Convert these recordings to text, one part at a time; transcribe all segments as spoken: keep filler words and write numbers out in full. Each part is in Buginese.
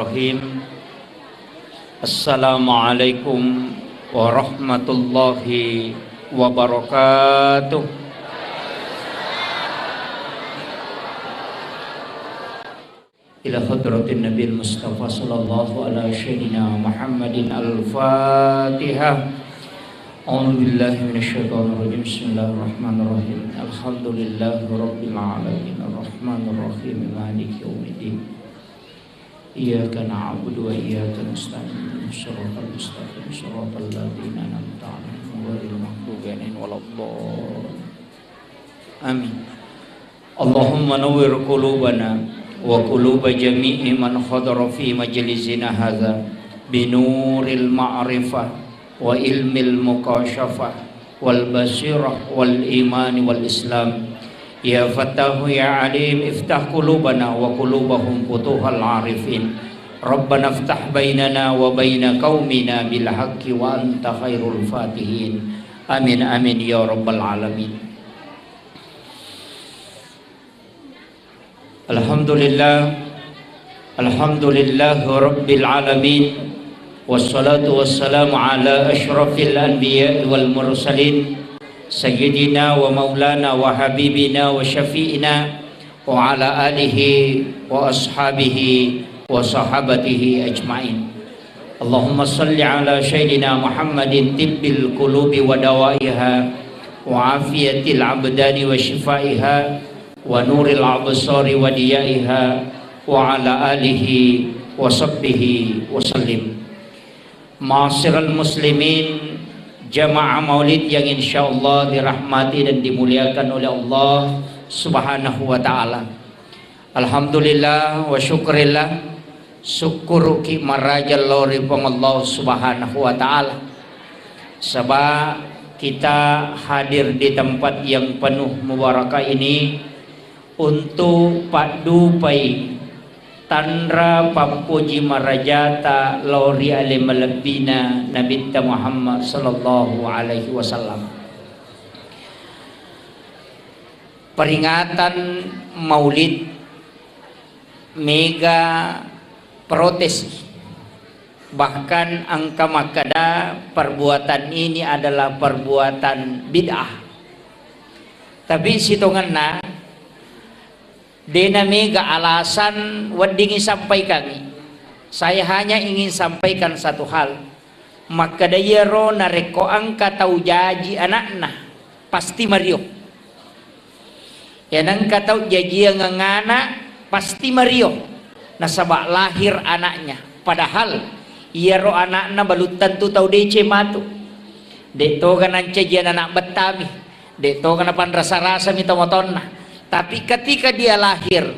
Bismillahirrahmanirrahim. Assalamualaikum warahmatullahi wabarakatuh. Ila hadratin Nabil Mustafa sallallahu ala sayyidina Muhammadin al-Fatihah. A'udzu billahi minasyaitonir rajim. Bismillahirrahmanirrahim. Alhamdulillahi rabbil alamin. Arrahmanirrahim. Maliki yaumiddin. Iyyaka na'budu wa iyyaka nasta'in. Shiratal mustaqim. Shiratal ladzina an'amta 'alaihim ghairil maghdubi 'alaihim waladdallin. Amin. Allahumma nawwir qulubana wa quluba jami'i man hadara fi majlisina hadza binuril ma'rifah wa ilmil mukasyafah wal basirah wal imani wal islam. Ya Fattahu ya Alim, iftah qulubana wa qulubahum futuhal arifin. Rabbana iftah bainana wa baina qaumina bil haqqi wa anta khairul fatihin. Amin, amin, ya rabbal alamin. Alhamdulillah. Alhamdulillahi rabbil alamin. Wassalatu wassalamu ala asyrafil anbiya'i wal mursalin, sayyidina wa maulana wa habibina wa syafi'ina wa ala alihi wa ashabihi wa sahabatihi ajma'in. Allahumma salli ala sayyidina Muhammadin tibbil qulubi wa dawaiha wa afiyatil abdani wa shifaiha wa nuril absari wa diyaiha wa ala alihi wa sahbihi wa sallim. Ma'asyiral muslimin, jamaah maulid yang insyaallah dirahmati dan dimuliakan oleh Allah Subhanahu wa taala. Alhamdulillah wa syukurillah, sukkuruki maraja lao ri Puang Allah Subhanahu wa taala. Saba kita hadir di tempat yang penuh mubarakah ini untuk paddupai tanra pappoji marajata lao ri ale malebbina Nabitta Muhammad sallallahu alaihi wasallam. Peringatan Maulid mega protes, bahkan engka makkeda perbuatan ini adalah perbuatan bid'ah. Tapi sitongenna, dena mega alasan weddingngi sampaikangngi. Saya hanya ingin sampaikan satu hal. Makkeda iyaro narekko engka tau jaji anakna, pasti mario. Iya nengka tau jajiangeng ana, pasti mario. Nasaba lahir anaknya. Padahal iyaro anakna belum tentu tau deceng matu. Dek toga nancajiang anak bettami. Dek toga napanrasa-rasami tomatoanna. Tapi ketika dia lahir,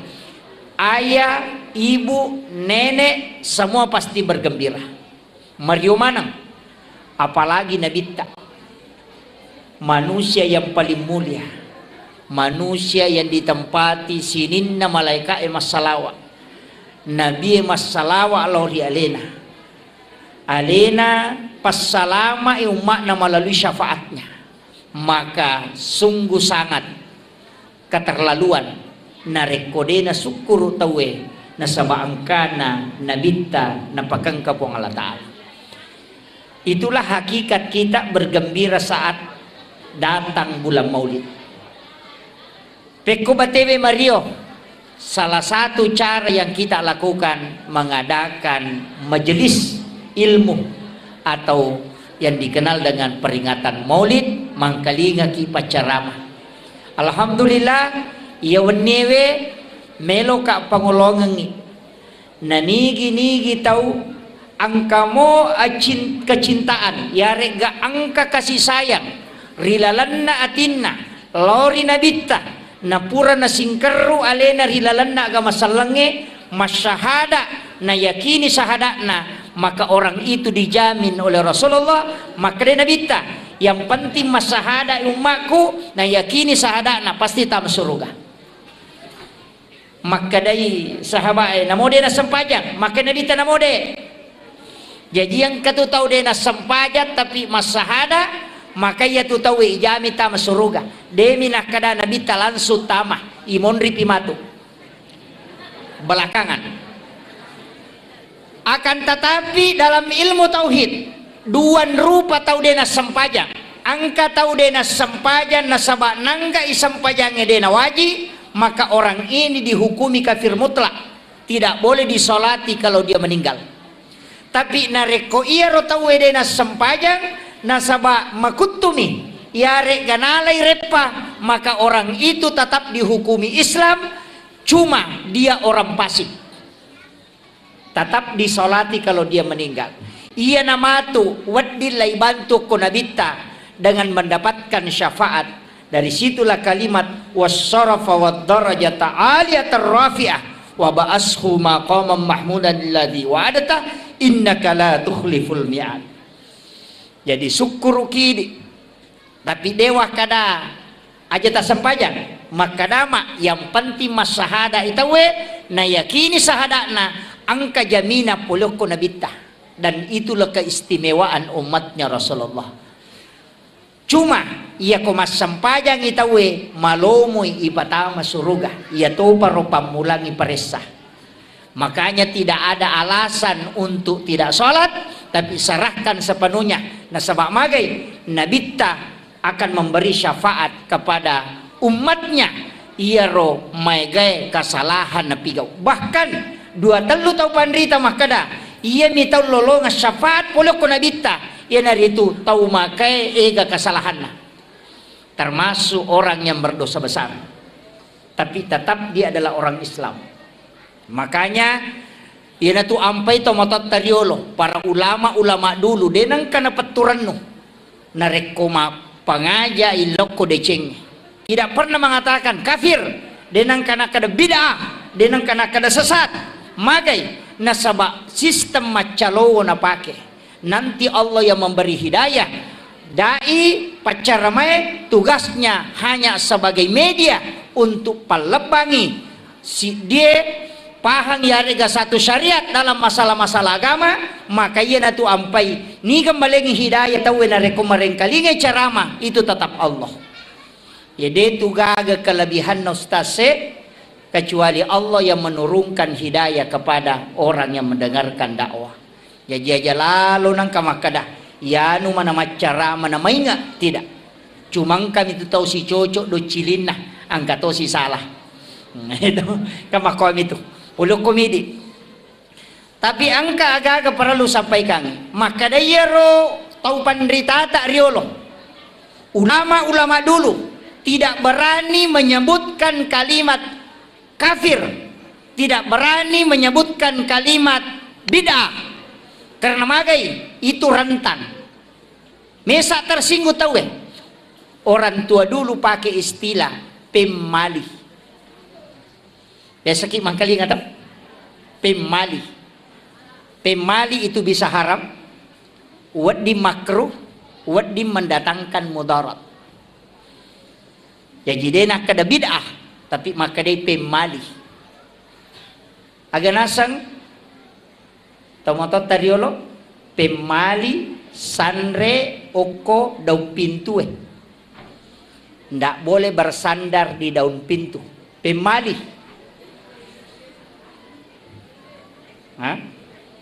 ayah, ibu, nenek, semua pasti bergembira. Mario maneng, apalagi Nabitta, manusia yang paling mulia, manusia yang ditempati sininna malaika'e massalawa, Nabie massalawa lao ri alena. Alena passalama'i umma'na melalui syafaatnya. Maka sungguh sangat keterlaluan narekko de nasukkuru tauwe nasaba engkana Nabitta napakengka Puang Allah Ta'ala. Itulah hakikat kita bergembira saat datang bulan Maulid. Pekko batewe mario, salah satu cara yang kita lakukan mengadakan majelis ilmu atau yang dikenal dengan peringatan Maulid, mangkalingaki paccarama. Alhamdulillah, iya wenniewe meloka pangolongengngi. Nanigi-nigi tau engkamo acin-, kecintaan, yaregga engka kasih sayang ri lalenna atinna lao ri Nabitta, napura nasingkerru alena ri lalenna agama sellengnge, masyahada, nayakini sahada'na, maka orang itu dijamin oleh Rasulullah. Makkeda Nabitta, yang penting masyahada ummakku, nayakini sahada'na, pasti tama suruga. Makkedai sahabae, "Namo de nassempajang?" Makkeda Nabitta, "Namo de." Jaji engka tu tau de nassempajang tapi massahada, maka iya tu tau ijami tama suruga. Demi nakkeda Nabitta langsung tama, imonripi matu. Belakangan. Akan tetapi, dalam ilmu tauhid, duan rupa tau de nassempajang. Engka tau de nassempajang nasaba nanggai sempajangnge de nawaji, maka orang ini dihukumi kafir mutlak. Tidak boleh disolati kalau dia meninggal. Tapi narekko iyaro tauwe de nassempajang, nasaba makuttumi, iyare'ga nalai reppa, maka orang itu tetap dihukumi Islam, cuma dia orang fasik. Tetap disolati kalau dia meninggal. Iyana matu wedding laibantu ko nabitta dengan mendapatkan syafaat. Dari situlah kalimat wassarafa waddarajata aliyatar rafi'ah wa ba'ashu maqamam mahmudan alladzi wa'adta innaka la tukhliful mi'ad. Jadi sukkuruki di, tapi dewa kada aja tasempajang. Makkadama yang penting massahada itawe nayakini sahada'na engka jamina polokko nabitta. Dan itulah keistimewaan umatnya Rasulullah. Cuma, iyako massempajangi tauwe, malomoi ipatama suruga, iyatoparo pammulangi paressa. Makanya tidak ada alasan untuk tidak sholat, tapi serahkan sepenuhnya. Nasaba magai, Nabitta akan memberi syafaat kepada umatnya, iyaro maegae kasalahan napigau. Bahkan, dua tellu tau panrita makkeda, iyami tau lolongeng syafaat pole ko Nabitta, iyanaritu tau makae ega kasalahanna, termasuk orang yang berdosa besar, tapi tetap dia adalah orang Islam. Makanya, iyanatu ampai to matotta riolo, para ulama-ulama dulu, de nengka napettu rennu. Narekko mappangaja illokko deceng. Tidak pernah mengatakan kafir, de nengka nakkeda bid'ah, de nengka nakkeda sesat. Magai, nasaba sistem maccalowo napake. Nanti Allah yang memberi hidayah. Dai, paccaramae tugasnya hanya sebagai media untuk pallebbangi siddie pahang yarega satu syariat dalam masalah-masalah agama, maka iyanatu ampai niga malengi hidayah tauwe narekko marengkalingai ceramah itu tetap Allah. Ya, de tu gaga kelebihanna ustaz e, kecuali Allah yang menurunkan hidayah kepada orang yang mendengarkan dakwah. Jaji aja lalo nangka makkeda, "Iyanu mana maccarama na mainga?" Tidak. Cuma engkami tu tau sicocok do cilinna, engka tosi salah. Itu, kan makkomi tu. Ulukku midi. Tapi engka aga-aga parellu sampaikangi. Makkeda iyaro tau panritata riolo. Ulama-ulama dulu tidak berani menyebutkan kalimat kafir, tidak berani menyebutkan kalimat bid'ah. Karena magai itu rentan. Mesa tersinggung tauwe. Orang tua dulu pakai istilah pemmali. Biasa ki mangkalinga tau? Pemmali. Pemmali itu bisa haram, wedding makruh, wedding mendatangkan mudarat. Jaji de nakkeda bid'ah, tapi makkedai pemmali. Aga naseng tomatotta riolo, pemmali sanre okko daung pintue. Ndak boleh bersandar di daun pintu. Pemmali. Ha?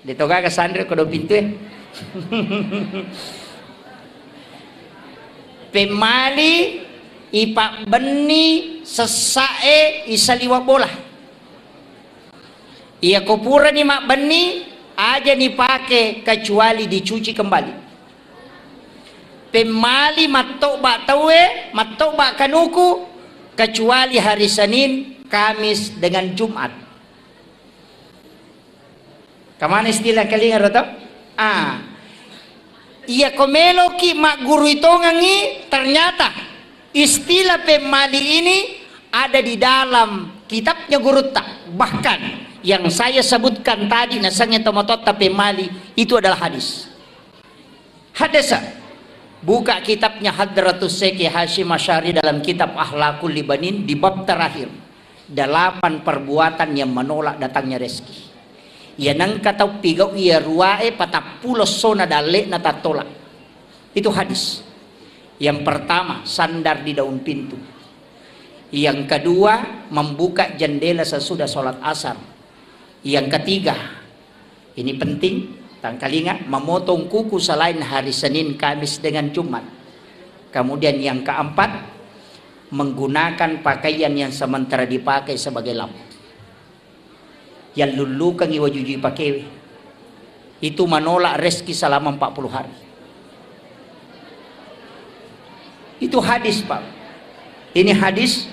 De to gaga sanre ko do pintu e. Pemmali ipabbenni sessae isaliwa bola. Iya ko purani mabbenni aja ni pake kecuali dicuci kembali. Pemmali mattoba tauwe, mattoba kanuku kecuali hari Senin, Kamis dengan Jumat. Kamana istilah kalinga ro to? Ah. Iya ko meloki maggurui tongengi, ternyata istilah pemmali ini ada di dalam kitabnya gurutta. Bahkan yang saya sebutkan tadi nasengnge tomatotta pemmali itu adalah hadis. Haddasa. Buka kitabnya Hadratus Syekh Hasyim Asy'ari dalam kitab Akhlaqul Libanin di bab terakhir. Delapan perbuatan yang menolak datangnya rezeki. Iya nengka tau pigau iya ruae patappulo sona dalle'na tattolak. Itu hadis. Yang pertama, sandar di daun pintu. Yang kedua, membuka jendela sesudah sholat asar. Yang ketiga, Ini penting, tangkalinga, memotong kuku selain hari Senin, Kamis, dengan Jumat. Kemudian yang keempat, menggunakan pakaian yang sementara dipakai sebagai lampu. Yallullukengngi wajujui pakewe. Itu menolak rezeki selama empat puluh hari. Itu hadis, Pak. Ini hadis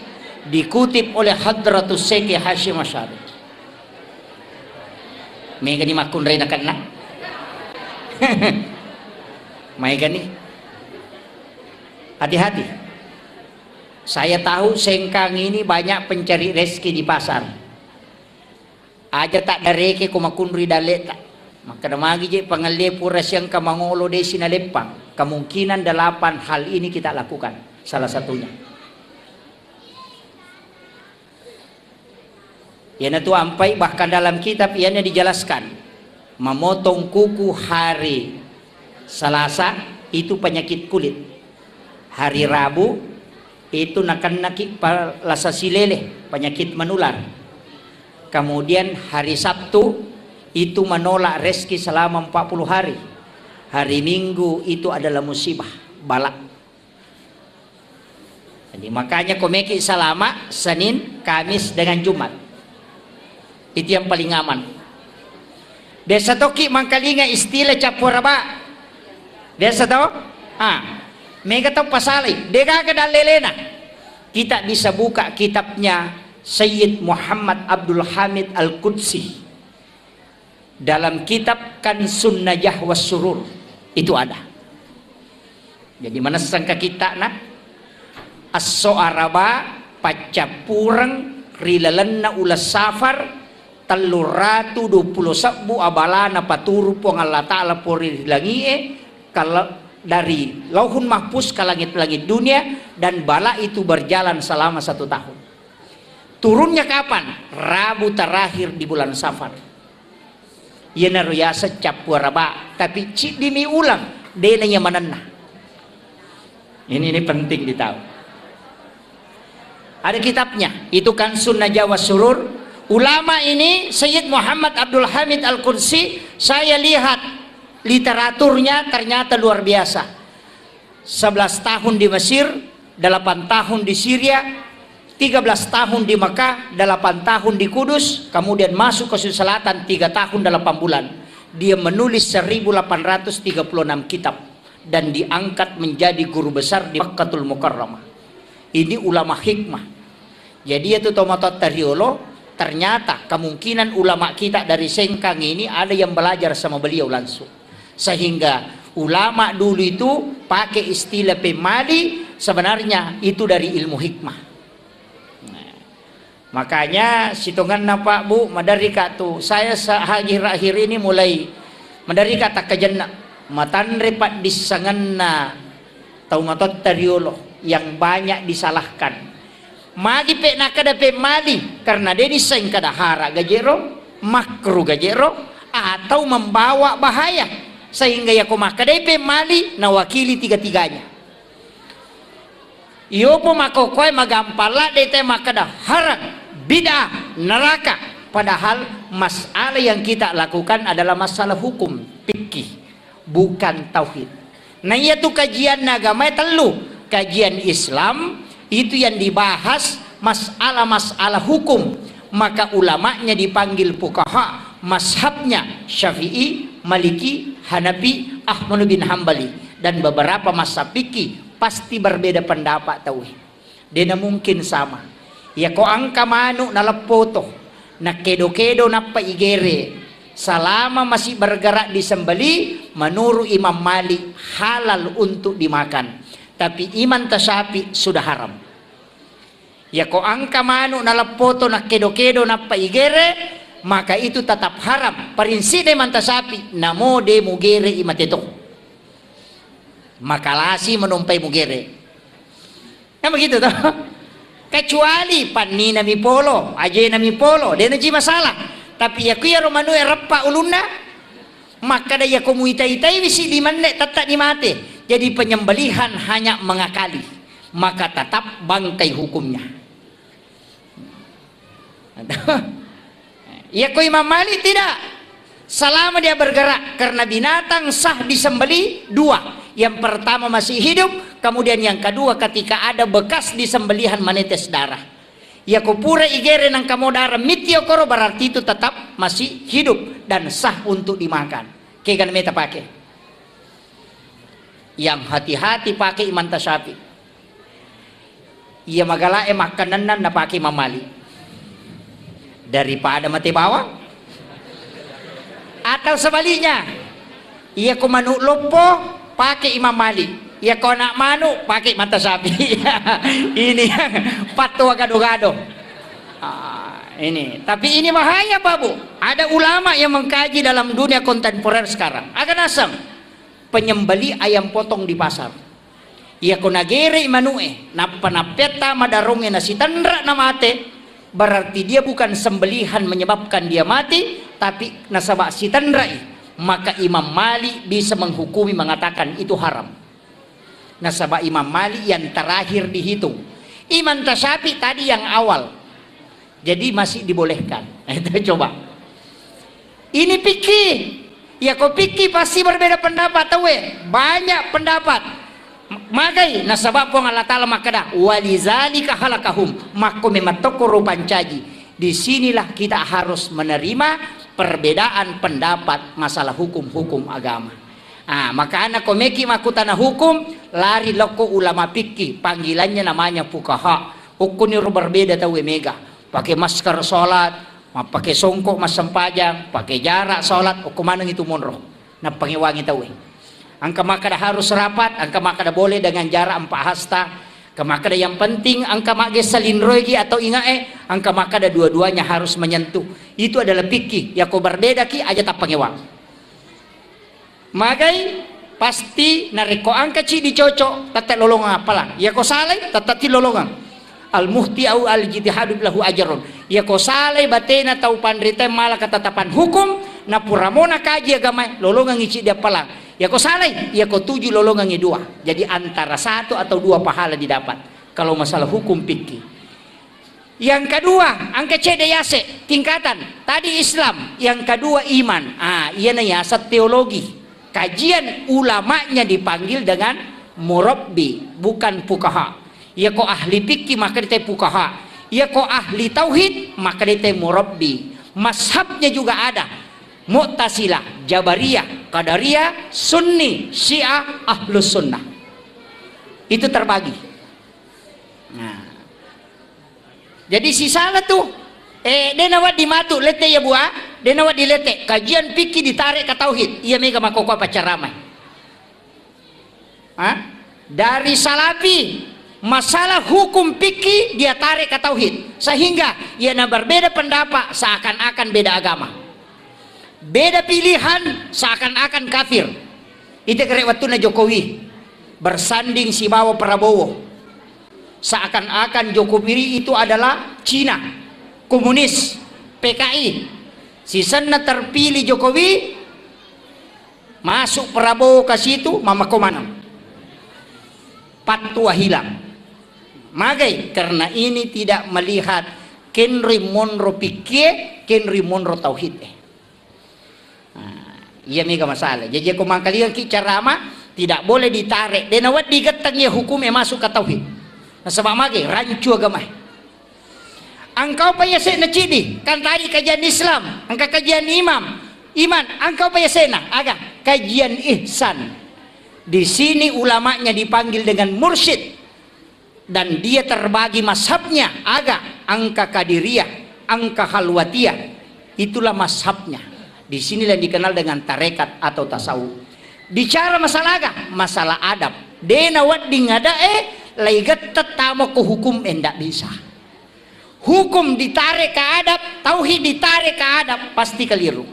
dikutip oleh Hadratus Syekh Hasyim Asy'ari. Maegani makkunrai nakenna. Maegani. Hati-hati. Saya tahu Sengkang ini banyak pencari rezeki di pasar. Aja taddareke ko makunrui dalle'ta. Makkeda magi je pangellie pura siengka mangolo desi naleppang. Kemungkinan delapan hal ini kita lakukan. Salah satunya. Iyanatu ampai, bahkan dalam kitab iyana dijelaskan, memotong kuku hari Selasa itu penyakit kulit. Hari Rabu itu nakennaki palasa silele, penyakit menular. Kemudian hari Sabtu itu menolak rezeki selama empat puluh hari. Hari Minggu itu adalah musibah, bala. Jadi, makanya ko meki salama Senin, Kamis, dengan Jumat. Itu yang paling aman. Biasa toki mangkalinga istilah cappu araba. Biasa to? Ah, mega tau pasalai. Degaga dallelena. Kita bisa buka kitabnya Sayyid Muhammad Abdul Hamid Al-Qudsi. Dalam kitab Kansun Najah was Surur itu ada. Jadi, manessang ka kitta'na, esso araba paccappureng ri lalenna uleng Safar, tellu ratu dua puluh sebbu abalana paturu Puang Allah Ta'ala pori ri langi'e, kal-, dari Lauhun Mahfuz ke langit-langit dunia, dan bala itu berjalan selama satu tahun. Turunnya kapan? Rabu terakhir di bulan Safar. Iyanaro yaseng cappu araba, tapi ciddimi uleng, dena iya manenna. Ini, ini penting ditahu. Ada kitabnya, itu Kansun Najah was Surur. Ulama ini, Sayyid Muhammad Abdul Hamid Al-Qudsi, saya lihat literaturnya ternyata luar biasa. Sebelas tahun di Mesir, delapan tahun di Syria, tiga belas tahun di Mekah, delapan tahun di Kudus, kemudian masuk ke Sulawesi Selatan tiga tahun delapan bulan. Dia menulis seribu delapan ratus tiga puluh enam kitab dan diangkat menjadi guru besar di Makkatul Mukarramah. Ini ulama hikmah. Jadi, itu tomatoatta riolo, ternyata kemungkinan ulama kita dari Sengkang ini ada yang belajar sama beliau langsung. Sehingga ulama dulu itu pakai istilah pemmali, sebenarnya itu dari ilmu hikmah. Nah, makanya sitongenna, Pak, Bu, maderri ka tu, saya se-, akhir-akhir ini mulai maderri ka takkajenna, matanre paddissengenna tau matotta riolo yang banyak disalahkan. Magi pe nakkeda pemmali, karena de nisseng kada hara gajero, makru gajero, atau membawa bahaya, sehingga yako makkedai pemmali nawakili tiga-tiganya. Iyopo makkokkoe magampang ladde te makkeda haram, bid'ah, neraka, padahal masalah yang kita lakukan adalah masalah hukum fikih, bukan tauhid. Nah, iyatu kajian agama tellu, kajian Islam itu yang dibahas masalah-masalah hukum, maka ulamanya dipanggil fuqaha, mazhabnya Syafi'i, Maliki, Hanafi, Ahmad bin Hambali, dan beberapa mazhab fikih pasti berbeda pendapat tauhid. Dena mungkin sama. Yako engka manu naleppoto, nakkedo-kedo nappa igere, selama masih bergerak di sembelih, menurut Imam Malik halal untuk dimakan. Tapi Imam Tasyafi sudah haram. Yako engka manu naleppoto, nakkedo-kedo nappa igere, maka itu tetap haram. Prinsip de Imam Tasyafi, namo de mugere imate to. Makalasi menumpai mugere. Kan begitu toh? Kecuali pannina mi polo, ajena mi polo, dena ji masalah. Tapi yaku iyaro manue reppa ulunna, makkada yako muita-itai wisi di menne tetta di mate. Jadi penyembelihan hanya mengakali, maka tetap bangkai hukumnya. Iya ko Imam Malik tidak. Selama dia bergerak, karena binatang sah disembelih dua. Yang pertama masih hidup, kemudian yang kedua ketika ada bekas disembelihan menetes darah. Yako pura igere nangka mo darah mitti okoro, berarti itu tetap masih hidup dan sah untuk dimakan. Kega meta pake. Yang hati-hati pake Imam Tasyafi. Iya magalae makkanennan napake Imam Malik. Daripada mate bawang. Atau sebaliknya, iya ko manu loppo pake Imam Malik. Iya ko anak manu pake Imam Tasyafi. Ini yang fatwa gado-gado. Ah, ini. Tapi ini bahaya, Pak Bu. Ada ulama yang mengkaji dalam dunia kontemporer sekarang. Aga naseng penyembeli ayam potong di pasar. Iya ko nagerei manu'e, nappa nappeatta madarongnge nasitenra namate, berarti dia bukan sembelihan menyebabkan dia mati, tapi nasaba sitenrai, maka Imam Malik bisa menghukumi mengatakan itu haram. Nasaba Imam Malik yang terakhir dihitung. Imam Tasyafi tadi yang awal. Jadi masih dibolehkan. Itu coba. Ini fikih. Ya ko fikih pasti berbeda pendapat tauwe. Banyak pendapat. Magai nasaba Puang Allah Ta'ala makkeda, "Walizalika halakahum." Makko memang tokko rupancaji. Disinilah kita harus menerima perbedaan pendapat masalah hukum-hukum agama. Ah, makana ko meki makkutana hukum, lari lokko ulama fikih, panggilannya namanya fukaha. Okkoniro berbeda tauwe mega. Pakai masker sholat, mappake songkok massempajang, pakai jarak sholat, okko maneng itu monro. Nappangewangi tauwe. Engka makkeda harus rapat, engka makkeda boleh dengan jarak empat hasta. Engka makkeda yang penting engka maggessa linroigi atau ingae, engka makkeda dua-duanya harus menyentuh. Itu adalah fikih. Yako berbedaki aja tappangewang. Magai pasti narekko engka cidi cocok, tette lolongang appalang. Yako salai, tette ti lolongang. Al-muhti au al-ijtihadu lahu ajarun. Yako salai batena tau panrita mala ketetapan hukum, napura mona kaji agamae, lolongangi cidi appalang. Yako salai, yako tuju lolongangi dua. Jadi antara satu atau dua pahala didapat. Kalau masalah hukum fikih. Yang kedua, engka cedde yase, tingkatan. Tadi Islam, yang kedua iman. Ah, iyana yaseng teologi. Kajian ulamanya dipanggil dengan murabbi, bukan fukaha. Iya ko ahli fikih maka dite fukaha. Iya ko ahli tauhid maka dite murabbi. Mazhabnya juga ada. Mu'tazilah, Jabariyah, Qadariyah, Sunni, Syiah, Ahlus Sunnah. Itu terbagi. Nah. Jadi sisala tu, eh, de nawedding matu lette iya bua, de nawedding lette. Kajian fikih ditarik ke tauhid. Iya mega makkokkoe paccaramai. Hah? Dari salafi, masalah hukum fikih dia tarik ke tauhid. Sehingga iyana berbeda pendapat seakan-akan beda agama. Beda pilihan seakan-akan kafir. Ite kere wettunna Jokowi bersanding sibawa Prabowo. Seakan-akan Jokowi itu adalah Cina, komunis, P K I. Sisenna terpilih Jokowi, masuk Prabowo ke situ, mamako maneng. Pattua hilang. Magai? Karena ini tidak melihat kenri monro pikkie, kenri monro tauhid. Eh. Nah, iya mega masalah. Jadi, ko mangkalingaki carama, tidak boleh ditarik. De nawedding getteng iya hukume masuk ke tauhid. Nasaba mage, rancu agamae. Engkau pa yase'na cidi, kan tadi kajian Islam, engka kajian imam, iman, engkau pa yase'na, aga, kajian ihsan. Di sini ulamanya dipanggil dengan mursyid. Dan dia terbagi mazhabnya, aga, engka Qadiriyah, engka Khalwatiyah. Itulah mazhabnya. Di sinilah yang dikenal dengan tarekat atau tasawuf. Bicara masalah aga, masalah adab. De nawedding adae, lai getteng tama ko hukum, eh, ndak bisa. Hukum ditarik ke adab, tauhid ditarik ke adab, pasti keliru.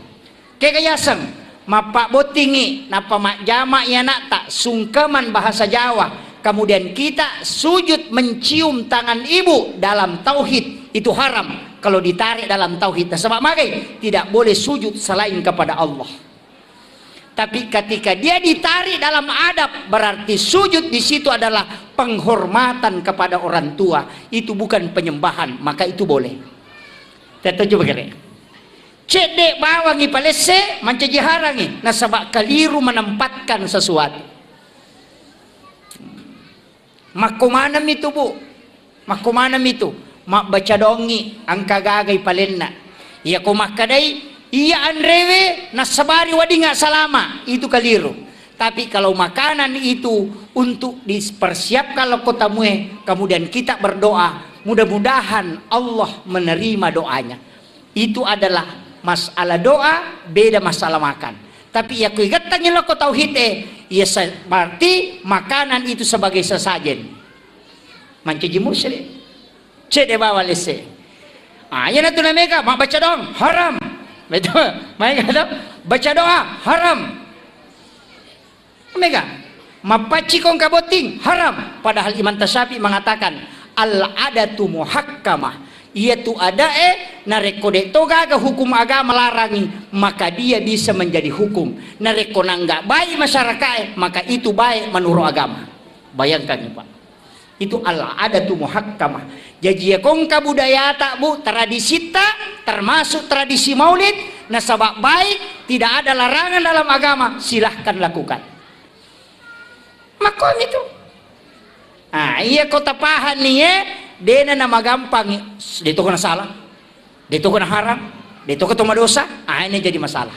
Kega yaseng, mappabbottingi, nappa majjama i anakta, sungkeman bahasa Jawa, kemudian kita sujud mencium tangan ibu dalam tauhid, itu haram kalau ditarik dalam tauhid. Nasaba magai? Tidak boleh sujud selain kepada Allah. Tapi ketika dia ditarik dalam adab, berarti sujud di situ adalah penghormatan kepada orang tua. Itu bukan penyembahan, maka itu boleh. Tetap coba kere. Cedde bawangngi palesse, mancaji harangngi, nasaba kaliru menempatkan sesuatu. Makko maneng mitu, Bu. Makko maneng mitu. Mabbaca doangngi engka gagai palenna. Iyako makkadai, iya anrewe nassabari weddingnga salama, itu kaliru. Tapi kalau makanan itu untuk dipersiapkan lokko tamue, kemudian kita berdoa, mudah-mudahan Allah menerima doanya. Itu adalah masalah doa, beda masalah makan. Tapi iya ko igettangngi lokko tauhid e, iya sa-, berarti makanan itu sebagai sesajen. Mancaji musyrik. Cedde bawa lesse. Ah, iyanatu namega, mabbaca doang, haram. Betul. Maega to? Baca doa, haram. Mega, mappacciko engka botting, haram. Padahal Imam Tasyafi mengatakan, "Al-adatu muhakkamah." Iyatu adae, narekko de to gaga hukum agama larangi, maka dia bisa menjadi hukum. Narekko nangga baik masyarakae, maka itu baik menurut agama. Bayangkan, Pak. Itu al-adatu muhakkamah. Jaji, iya ko engka budayata, Bu, tradisitta, termasuk tradisi maulid, nasaba baik, tidak ada larangan dalam agama, silahkan lakukan. Makkomi tu. Ah, iya ko tapahanni, eh, dena namagampang, de to kena salah, de to kena haram, de to kena madosa, ah, ini jadi masalah.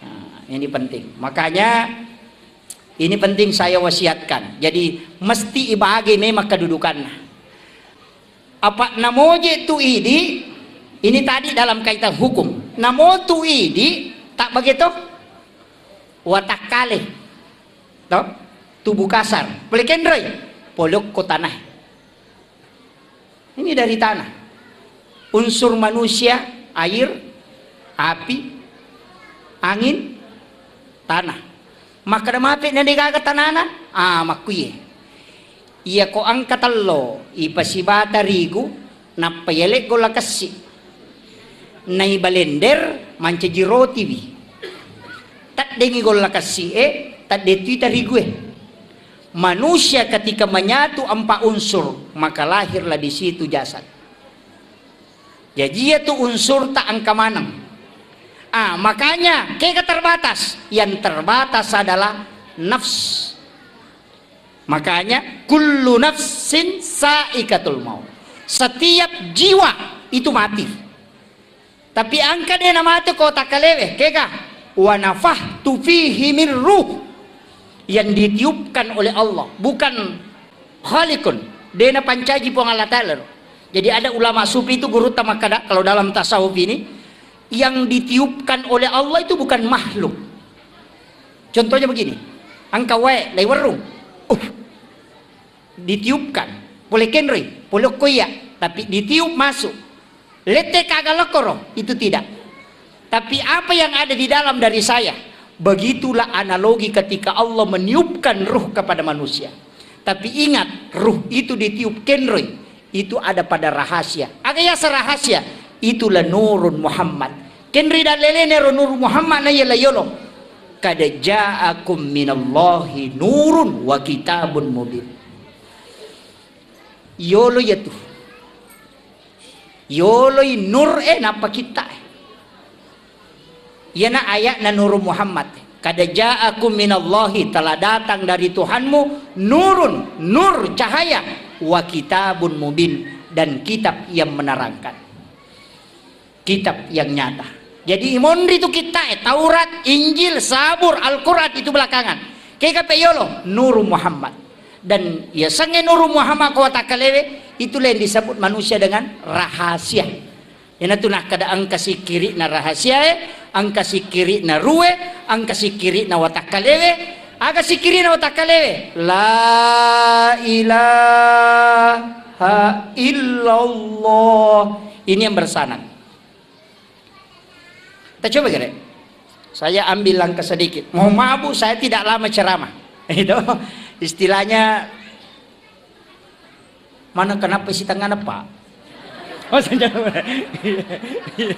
Nah, ini penting. Makanya, ini penting saya wasiatkan. Jadi, mesti ibage memang kedudukanna. Apa namoje tu idi, ini tadi dalam kaitan hukum. Namo tu idi, tak begitu? Watakkale. To? Tubuh kasar. Pole kenroi? Polokko tanah. Ini dari tanah. Unsur manusia, air, api, angin, tanah. Makkeda mape na degaga tanana? Ah, makkuye. Iya ko engka tello, ipasibata rigu, nappa yale golla kessi. Naibalender, mancaji rotiwi. Taddengi golla kessi e, tadde tui tarigu e. Manusia ketika menyatu empat unsur, maka lahirlah di situ jasad. Jaji, iya tu unsurta engka maneng. Ah, makanya kega terbatas? Yang terbatas adalah nafs. Makanya kullu nafsin saikatul maut. Setiap jiwa itu mati. Tapi engka de namate ko takkalewe, kega? Wa nafakhtu fihi min ruh. Yang ditiupkan oleh Allah, bukan khaliqun. De napancaji Puang Allah Ta'ala. Jadi ada ulama sufi itu gurutta makkada, kalau dalam tasawuf ini, yang ditiupkan oleh Allah itu bukan makhluk. Contohnya begini, engka wae laiwerrung. Uh, ditiupkan, pole kenroi, pole okko iya, tapi ditiup masuk. Lette kaga lokoro, itu tidak. Tapi apa yang ada di dalam dari saya, begitulah analogi ketika Allah meniupkan ruh kepada manusia. Tapi ingat, ruh itu ditiup kenroi, itu ada pada rahasia. Aga yaseng rahasia? Itulah nurun Muhammad. Kenroi dallelene ro nurun Muhammad na yala yolo. Kada ja'akum minallahi nurun wa kitabun mubin. Yolo yatu. Yoloi nur e nappa kitta e. Iyana ayatna nurun Muhammad. Kada ja'akum minallahi, telah datang dari Tuhanmu, nurun, nur, cahaya, wa kitabun mubin, dan kitab yang menerangkan. Kitab yang nyata. Jadi imonri tu kitta e, Taurat, Injil, Zabur, Al-Quran itu belakangan. Kega pe yolo, nurun Muhammad. Dan yasengnge nurun Muhammad ko watakkalewe, itulah yang disebut manusia dengan rahasia. Iyanatu nakkeda engka sikkiri'na rahasiae, engka sikkiri'na ruhe, engka sikkiri'na watakkalewe. Aga sikkiri'na watakkalewe? La ilaha illallah. Ini yang bersanad. Kita coba kira. Saya ambil langkah sedikit. Mohon maaf, Bu, saya tidak lama ceramah. Itu istilahnya Mana kenapa isi tangan apa? Oh, saya jawab. Iya. Iya.